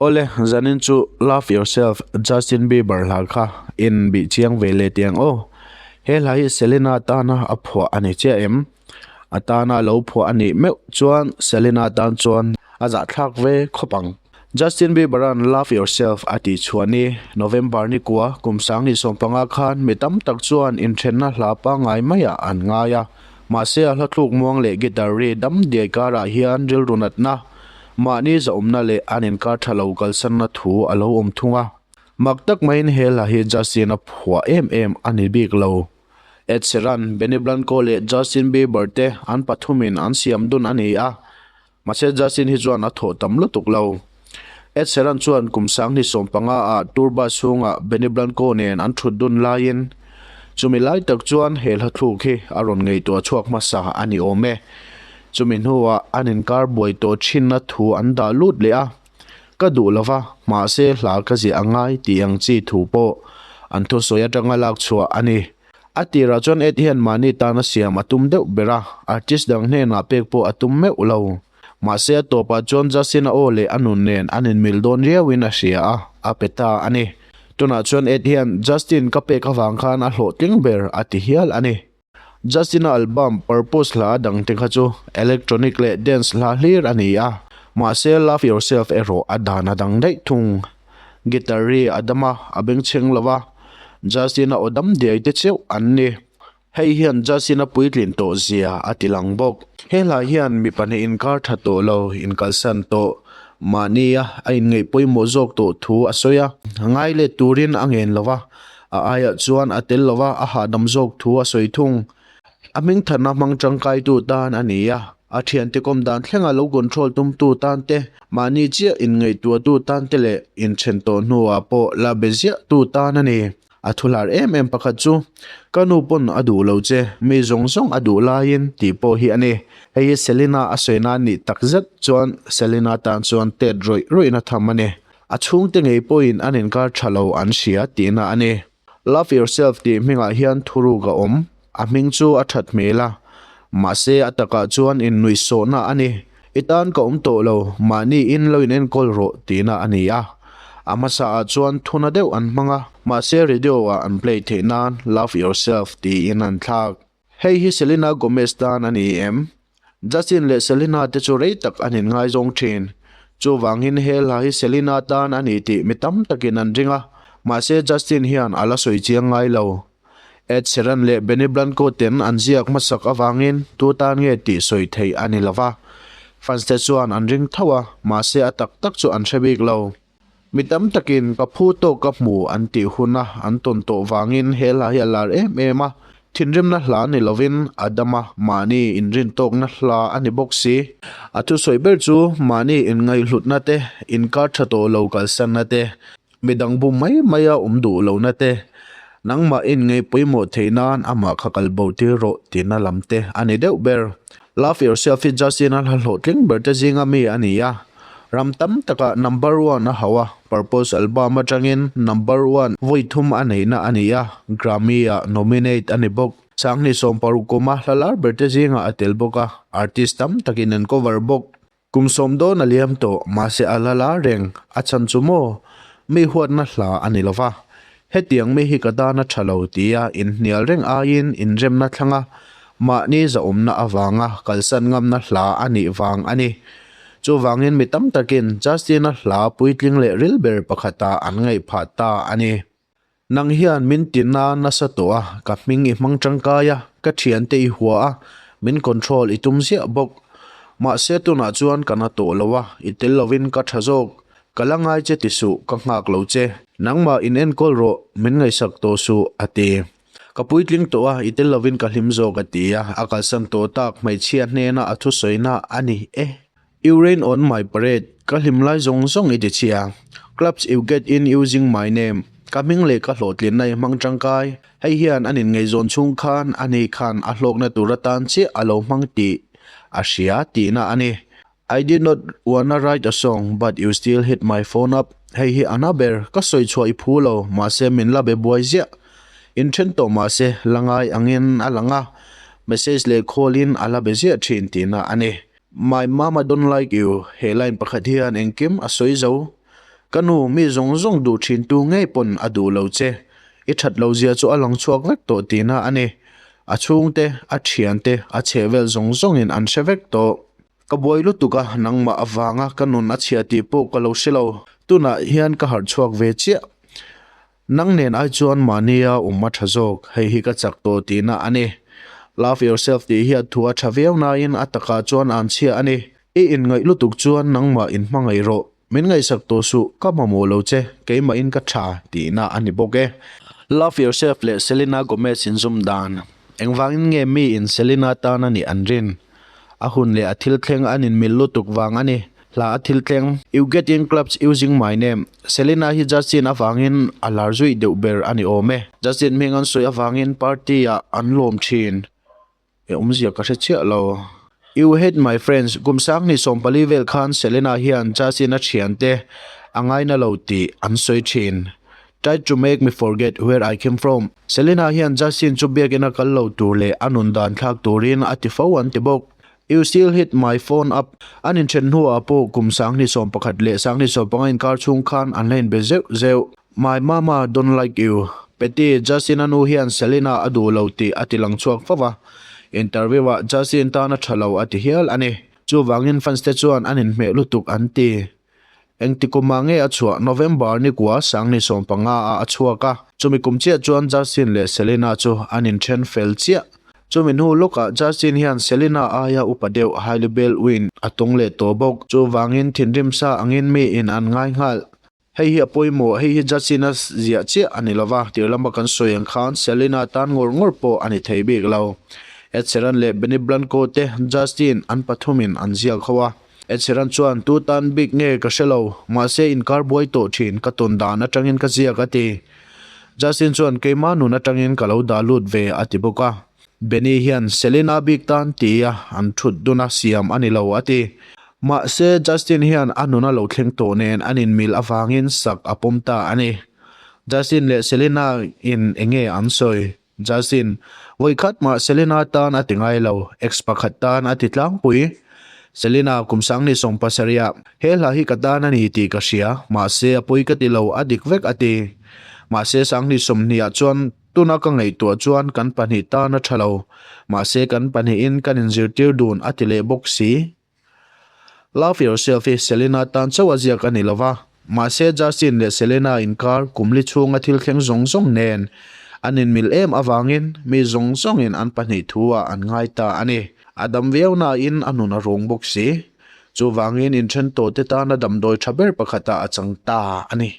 Awle, zanin chu Love Yourself Justin Bieber hla kha in bih chiang ve leh tih ang aw. He hla hi Selena tana a phuah a ni chiah em? A tana lo phuah a nih meuh chuan Selena tan chuan a zahthlak ve khawp ang. Justin Bieber-a'n Love Yourself a tih chhuah ni, November ni kua kum 2015 khan mi tam tak chuan inthenna hla pangngai maiah an ngai a. Mahse a hla thluk muang leh guitar ri dam diai karah hian rilru natna, mahni zahawmna leh an inkar tha lo kalsanna thu a lo awm thung a. Mak tak maiin he hla hi Justin-a phuah em em a ni bik lo. Ed Sheeran, Benny Blanco leh Justin Bieber te an pathumin an siam dun a ni a. Mahse Justin hi chuan a thawh tam lutuk lo. Ed Sheeran chuan kum 2015 ah tour bus chhungah Benny Blanco nen an thut dun laiin chumi lai tak chuan he hla thluk hi a rawn ngaihtuah chhuak hmasa a ni awm e. Chumi hnuah an inkar buai tawh thinna thu an dah lut leh a, Ka duh lova, mahse hla ka ziah a ngai tih ang chi thu pawh an thusawi atanga lak chhuah a ni. A tirah chuan Ed hian mahni tana siam a tum deuh ber a, artist dang hnenah pek pawh a tum meuh lo. Mahse a tawpah chuan Justin-a aw leh a nun nen an inmil dawn riauin a hria a, a pe ta a ni. Tunah chuan Ed hian Justin ka pek avang khan a hlawhtling ber a ti hial a ni. Justin-a album Purpose hla dangte kha chu electronic leh dance hla hlir a ni a, mahse Love Yourself erawh a dan a dang daih thung. Guitar ri a dam a, a bengchheng lo va, Justin-a aw dam diai te cheuh an ni. Hei hian Justin-a puitlin tawh zia a ti lang bawk. He hla hian mi pahnih inkar tha tawh lo, inkalsan tawh, mahnia a inngeih pawimawh zawk tawh thu a sawi a. Ngai let turin a ngen lo va, a aiah chuan a tel lo va, a hahdam zawk thu a sawi thung. A hmingthatna hmang tangkaitu tan a ni a, a thiante kawm dan thlenga lo control tumtu tan te, mahni chiah inngaihtuahtu tan te leh inthen tawh hnuah pawh la be ziahtu tan a ni. A thular em em pakhat chu, Ka nu pawn a duh lo che, mi zawng zawng a duh laiin tih pawh hi a ni. Hei hi Selena a sawina a nih takzet chuan Selena tan chuan tet rawih rawihna tham a ni. A chhungte ngei pawhin an inkar tha lo an hria tihna a ni. Love Yourself tih hmingah hian thuruk a awm. A hming chu a that hmel a, mahse a takah chuan innuihsawhna a ni. I tan ka awm tawh lo, mahni in lo inenkawl rawh tihna a ni a. A hmasaah chuan thuna deuh an hmang a, mahse radio ah an play theih nan Love Yourself tiin an thlak. Hei hi Selena Gomez tan a ni em? Justin leh Selena te chu rei tak an inngaizawng thin. Chuvangin he hla hi Selena tan a ni tih mi tam takin an ring a, mahse Justin hian a la sawi chiang ngai lo. Ed Sheeran leh Benny Blanco ten an ziak hmasak avangin tu tan nge tih sawi theih a ni lo va. Fans te chuan an ring tho a, mahse a tak tak chu an hre bik lo. Mi tam takin ka phu tawk ka hmu an tih huna an tawn tawh vangin he hla hi a lar em em a, thinrimna hla ni lovin a dam a, mahni inrintawkna hla a ni bawk si. A thusawi ber chu mahni inngaihhlutna te, inkar tha tawh lo kalsanna te, midang bum mai maia awm duh lohna te, nangmah inngaih pawimawh theih nan amah kha kal bo tir rawh tihna lam te a ni deuh ber. Love Yourself hi Justin-a hla hlawhtling ber te zinga mi a ni a. Ram tam takah number one a hauh a, Purpose album atangin number one vawi thum a neihna a ni a, Grammy-ah nominate a ni bawk. 2016 kuma hla lar ber te zingah a tel bawk a, artist tam takin an cover bawk. Kum sawm dawn a liam tawh, mahse a la lar reng, a chhan chu maw? Mi huatna hla a ni lo va, hetiang mi hi ka tan a tha lo tia inhnial reng aiin inremna thlanga mahni zahawmna avanga kalsan ngamna hla a nih vang a ni. Chuvangin mi tam takin Justin-a hla puitling leh ril ber pakhatah an ngaih phah ta a ni. Nang hian min tina nasa tawh a, ka hming i hmang tangkai a, ka thiante i hua a, min control i tum ziah bawk. Mahse tunah chuan ka na tawh lo a, i tel lovin ka tha zawk. Ka la ngai che ti suh, ka nghak lo che. Nangmah in enkawl rawh, min ngaihsak tawh suh, a ti. Ka puitling tawh a, i tel lovin ka hlim zawk a ti a, a kalsan tawh tak hmeichhia hnena a thusawina a ni e. You rain on my parade, ka hlim lai zawng zawng i ti chhia. Clubs you get in using my name, ka hming leh ka hlawhtlinna i hmang tangkai. Hei hian an inngaihzawn chhung khan ani khan a hlawkna tur atan chiah a lo hmang tih a hria tihna a ni. I did not wanna write a song but you still hit my phone up Hei hi a na ber, ka sawi chhuah i phu lo, mahse min la be buai ziah. Inthen tawh mahse la ngai angin a lang a, message leh call in a la be ziah thin tihna a ni. My mama don't like you, he line pakhat hian engkim a sawi zo. Ka nu, mi zawng zawng duh thintu ngei pawn a duh lo che. I that lo zia chu a lang chhuak vek tawh tihna a ni. A chhungte, a thiante, a chhehvel zawng zawngin an hre vek tawh. Ka buai lutuk a, nangmah avanga ka nun a chhia tih pawh ka lo hre lo. Tunah hian ka harh chhuak ve chiah. Nang nen ai chuan mahnia awm a tha zawk, hei hi ka chak tawh tihna a ni. Love yourself tih hian thu a tha viau nain a takah chuan an chhia a ni. I inngaih lutuk chuan nangmah inhmangaih rawh. Min ngaihsak tawh suh, ka mamawh lo che, keimahin ka tha tihna a ni bawk e. Love yourself leh Selena Gomez inzawm dan. Engvangin nge miin Selena tan a nih an rin? A hun leh a thil thleng an inmil lutuk vang a ni. Hla a thil thleng. You get in clubs using my name. Selena hi Justin avangin a lar zuih deuh ber a ni awm e. Justin hming an sawi avangin party ah an lawm thin. E awmzia ka hre chiah lo. You hate my friends Kum sanghnih 14 vel khan Selena hian Justin a thiante a ngaina lo tih an sawi thin. Tried to make me forget where I came from. Selena hian Justin chu biakina kal lo tur leh a nun dan thlak turin a ti fo an ti bawk. You still hit my phone up. An inthen hnuah pawh kum 2011 leh 2015 inkar chhung khan an la inbe zeuh zeuh. My mama don't like you. Petty, Justin-a nu hian Selena a duh lo tih a ti lang chhuak fo va. Interview-ah Justin tan a tha lo a ti hial a ni. Chuvangin fans te chuan an inhmeh lutuk an ti. Engti kumah nge a chhuah? November ni kua 2015 ah a chhuak a, chumi kum chiah chuan Justin leh Selena chu an inthen fel chiah. Chumi hnu lawkah Justin hian Selena aia upa deuh Hailey Baldwin a tawng leh tawh bawk. Chuvangin thinrim sa angin miin an ngai nghal. Hei hi a pawimawh, hei hi Justin-a ziah chiah a ni lova, tir lama kan sawi ang khan Selena tan ngawr ngawr pawh a ni thei bik lo. Ed Sheeran leh Benny Blanco te Justin an pathumin an ziak ho a. Ed Sheeran chuan, Tu tan bik nge ka hre lo, mahse inkar buai tawh thin, ka tawn dan atangin ka ziak a ti. Justin chuan, Keimah nun atangin ka lo dah lut ve a ti bawk a. Benny hian Selena bik tan tia an thut dun a siam a ni lo a ti. Mahse Justin hian a nun a lo thleng tawh nen an inmil avangin sak a pawm ta a ni. Justin leh Selena in enge an sawi? Justin, Vawi khat mah Selena tan a ti ngai lo, ex pakhat tan a ti tlangpui. Selena, kum 2017 ah, he hla hi ka tan a ni tih ka hria, mahse a pawi ka ti lo, a dik vek a ti. Mahse 2020 ah chuan tuna ka ngaihtuah chuan kan pahnih tan a tha lo, mahse kan pahnihin kan inzirtir dun a ti leh bawk si. Love Yourself hi Selena tan chauh a ziak a ni lo va, mahse Justin leh Selena inkar kum li chhunga thil thleng zawng zawng nen an inmil em avangin mi zawng zawngin an pahnih thu ah an ngai ta a ni. A dam viau nain a nun a rawng bawk si. Chuvangin inthen tawhte tana damdawi tha ber pakhatah a chang ta a ni.